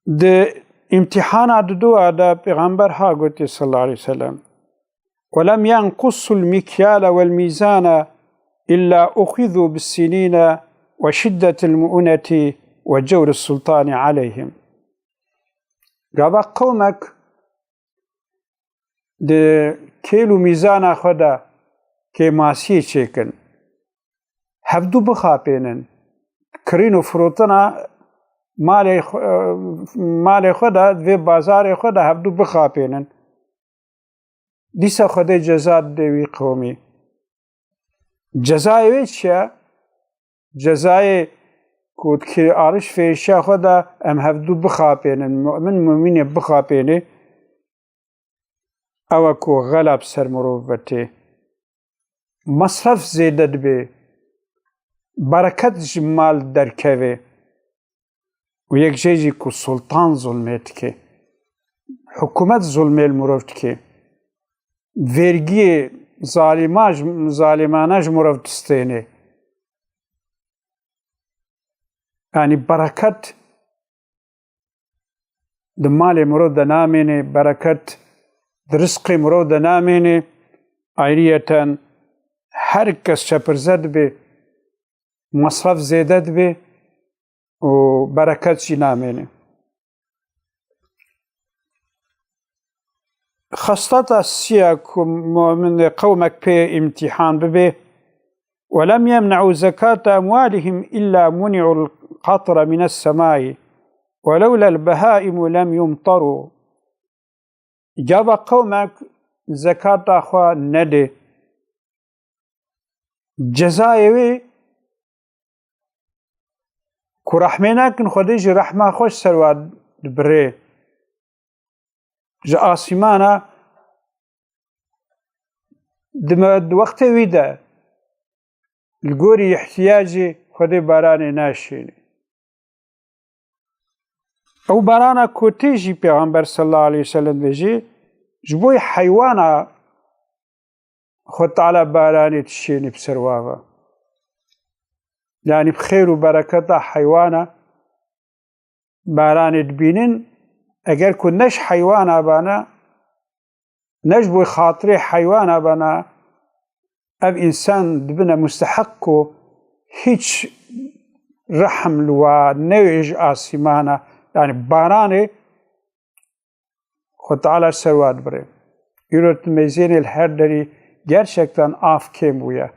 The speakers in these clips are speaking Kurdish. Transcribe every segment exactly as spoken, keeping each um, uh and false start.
Di îmtîhana didûa de Pêxember ha gotî sallallahu aleyhi ve sellem, "Welem yenqusul mikyale vel mîzane illa uxizû bis sinîne ve şiddetil mu'uneti ve cewris sultani aleyhim." Gava qewmek di kêl û mîzana xwe de kêmasiyê çêkin, hevdû bixapênin, kirîn û firotina malê xwe, malê xwe de, vê bazarê xwe de hevdû bixapênin. Dîsa Xwedê ceza didê wî qewmî. Cezayê wê çi ye? Cezayê ku dikê aliş fêşiya xwe de em hevdû bixapênin, mu'min mumînê bixapênê, ew e ku xela bi ser mirov ve tê. Mesref zêde dibe, bereket ji mal derkeve. Û yek jê jî ku sultan zulmê dike, hikûmet zulmê li mirov dike, vergiyê zalîma ji, zalimane ji mirov distêne. Yanî bereket di malê mirov de namêne, bereket di rizqê mirov de namêne. Ayriyeten her kes çepirze dibe, mesref zêde dibe û bereket jî namêne. Xesleta siya ku mu'minê qewmek pê îmtîhan bibe, "Welem yemne'u zekate emwalihim illa muni'ul qatre mines semai, welewlel behaimu lem yumtaru." Gava qewmek zekata xwe nedê, cezayê wê ku rehmê nekin, Xwedê jî rehma xwe ji ser wa dibirê. Ji asîmana di me, di wextê wî de li gorî ihtiyacê Xwedê baranê naşênê. Ew barana ku tê jî Pêxember sallallahu aleyhi ve sellem dibêjê, ji bo heywana Xwe Teala baranê dişênî bi ser wa ve. Yanî bi xêr û bereketa heywana baranê dibînin. Eger ku ne ji heywana bana, ne ji bo xatirê heywana bana, ev însan dibine musteheq ku hiç rehm li wa newê ji asîmana, yanî baranê Xwe Teala ser wa dibire. Îro tu meyzênê li her derî gerçekten av kêm bûye.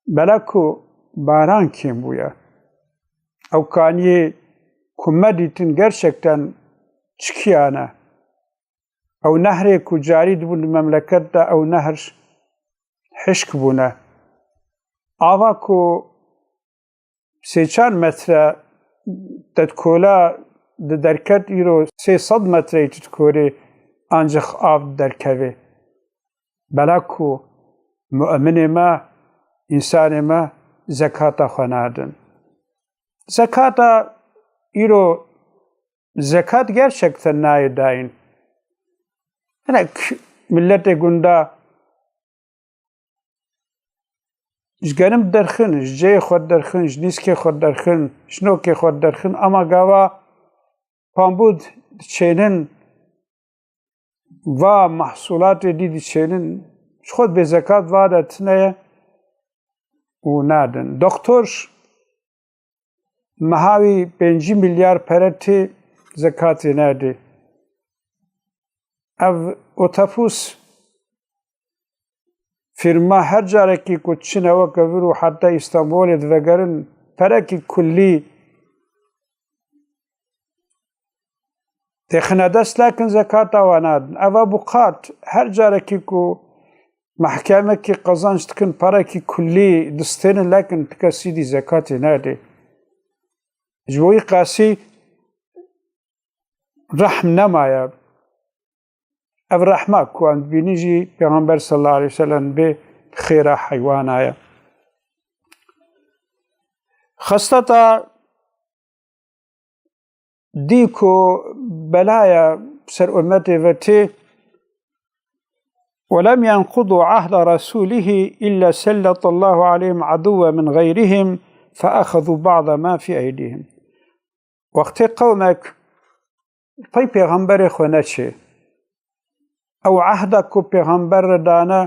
Bela ku baran kêm bûye. Ew kaniyê ku me dîtin gerçekten çikiyan e. Ew nehrê ku carî dibûn di memleket de, ew nehr hişk bûne. Ava ku sê çar metre te dikola di derket, îro sê sed metreyê tu dikorê ancix av derkeve. Bela ku mu'minê me, însanê me zekata xwe nadin. Zekata îro, zekat gerçekten nayê dayîn. Hinek milletê gunda ji genim derxin, ji ceyê xwe derxin, ji nîskê xwe derxin, ji nokê xwe derxin, ama gava pambûd diçênin, va mehsulatê dî diçênin, ji xwe bê zekat va de tine ye û nadin. Doktor meha wî pêncî milyar pere tê, zekatê nedê. Ev otobûs fîrma her carekî ku çine weke vir û heta Îstanbulê divegerin, perekî kullî têxine dest, lekin zekata wan nadin. Eva buqat her carekî ku mehkemekî qezanc dikin, perekî kullî distênin, lekin ti kesî dî zekatê nedê. Ji bo wî qasî rehm nemaye. Ev rehma ku em dibînin jî Pêxember sallallahu aleyhi ve sellem bê xêra heywana ye. Xesleta dî ku belaya ser ummetê ve tê, "Welem yenqudu ahda Resulihi illa selletallahu aleyhim aduwwen min xeyrihim fe axezu ba'da ma fi eydihim." Wextê qewmek pey pêxemberê xwe neçê. Ew ehda ku pêxember re dane,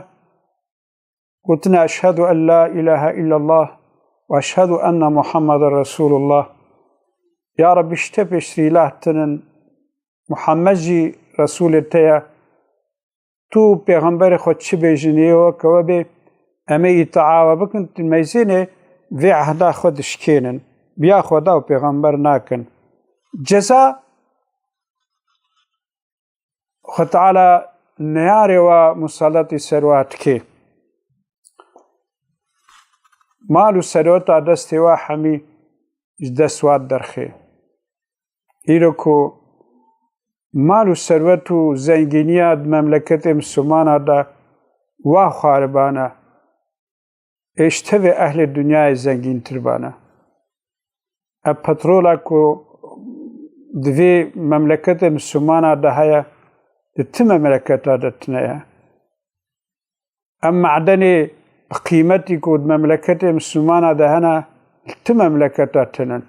gotine, "Eşhedû en la îlahe illallah û eşhedû enne Muhammeden Resûlullah." Ya Rebbi, ji te pêştirî îlah tinin, Muhammed jî Resûlê te ye. Tu pêxemberê xwe çi bêjin, yê we ke we bê, em ê îtia we bikin, tu meyzênê vê ehda xwe dişkênin. Biya Xweda û pêxember nakin. Ceza Xwe Teala neyarê wa musaletî ser wa dikê. Mal û serweta destê wa hemî ji dest wa derxê. Îro ku mal û serwet û zengîniya di memleketê Mislimana de wa xwaribane, ê ji tevê ehlê dinyayê zengîntir bane. Ev petrola ku di vê memleketê Mislimana de heye, di ti memleketa de tune ye. Em madenê bi qîmetî ku di memleketê Mislimana de hene, li ti memleketa tinin.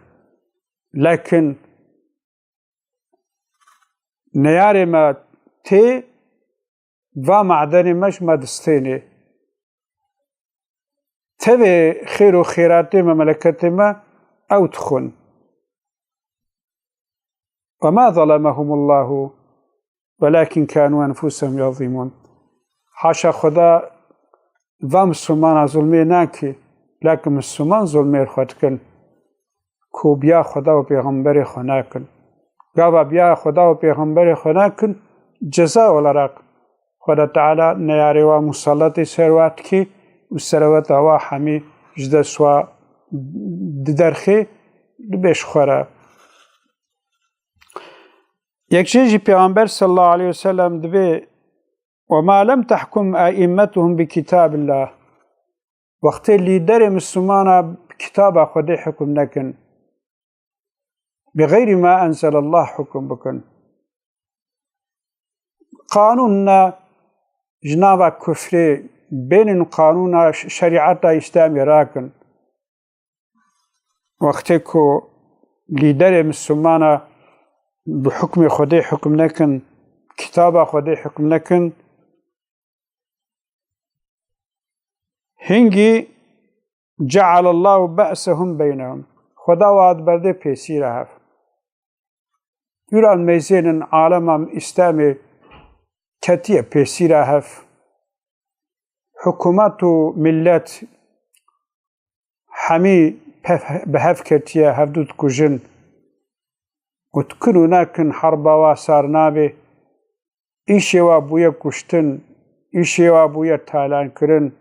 Lekin neyarê me tê, va madenê me ji me distênê. Tevê xêr û xêratê memleketê me ew dixwin. Ve ma zalemehumullahu welakin kanu enfusehum yazlimûn. Haşa Xweda va Mislimana zulmê nake, lakin Misliman zulmê xwe dikin ku biya Xweda û pêxemberê xwe nakin. Gava biya Xweda û pêxemberê xwe nakin, ceza olarak Xweda Teala neyarê wa musalletê ser wa dikê û sereweta wa hemî ji dest wa diderxê, dibê ji xwe re. Yek jê jî Pêxember sallallahu aleyhi ve sellem dibê, "Ve ma lem tehkum aimmetuhum bi kitabillah." Wextê lîderê Mislimana bi kitaba Xwedê hukm nekin, bi xeyrî ma enzelallah hukm bikin. Qanûn ne ji nava kufrê, bênin qanûna ş-, şerîeta Îslamê rakin. Wextê ku lîderê Mislimana bi hukmê Xwedê hukm nekin, kitaba Xwedê hukm nekin, hingî cealallahu be'sehum beynehum. Xweda wa diberdê pêsîra hev. Îro em mêzênin alema Îslamê ketiye pêsîra hev. Hikûmet û millet hemî pef-, bi hev ketiye, hevdû dikujin. Û dikin û nakin herba wa sar nabe. Îşê wa bûye kuştin, îşê wa bûye talankirin,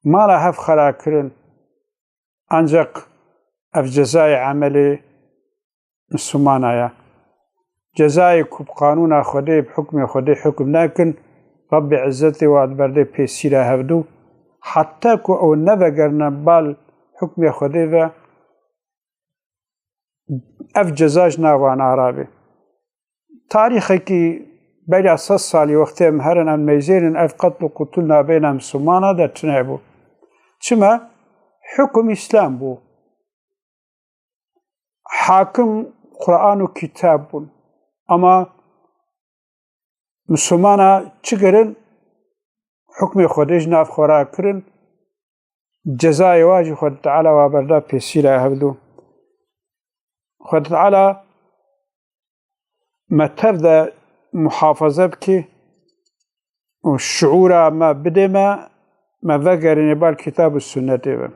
mala hev xera kirin. Ancaq ev cezayê emelê Mislimana ye. Cezayê ku bi qanûna Xwedê, bi hukmê Xwedê hukm nakin, Rebbê Izzetê wa diberdê pêsîra hevdû, heta ku ew nevegerine bal hukmê Xwedê ve, ev ceza ji nav wan arabe. Tarîxekî beriya sed salî wextê em herin, em mêzênin, ev qetl û qutul nabêna Mislimana de tune bû. Çima? Hukum Îslam bû. Hakim Quran û kitab bûn. Ama Mislimana çi kirin? Hukmê Xwedê ji nav xwe rakirin. Cezayê wa jî Xwedê Teala wa berda pêsîra hevdû. Xwedê Teala me tev de muhafaze bike û şuûra me bidê me, me vegerînê bal kitab û sunnetê ve.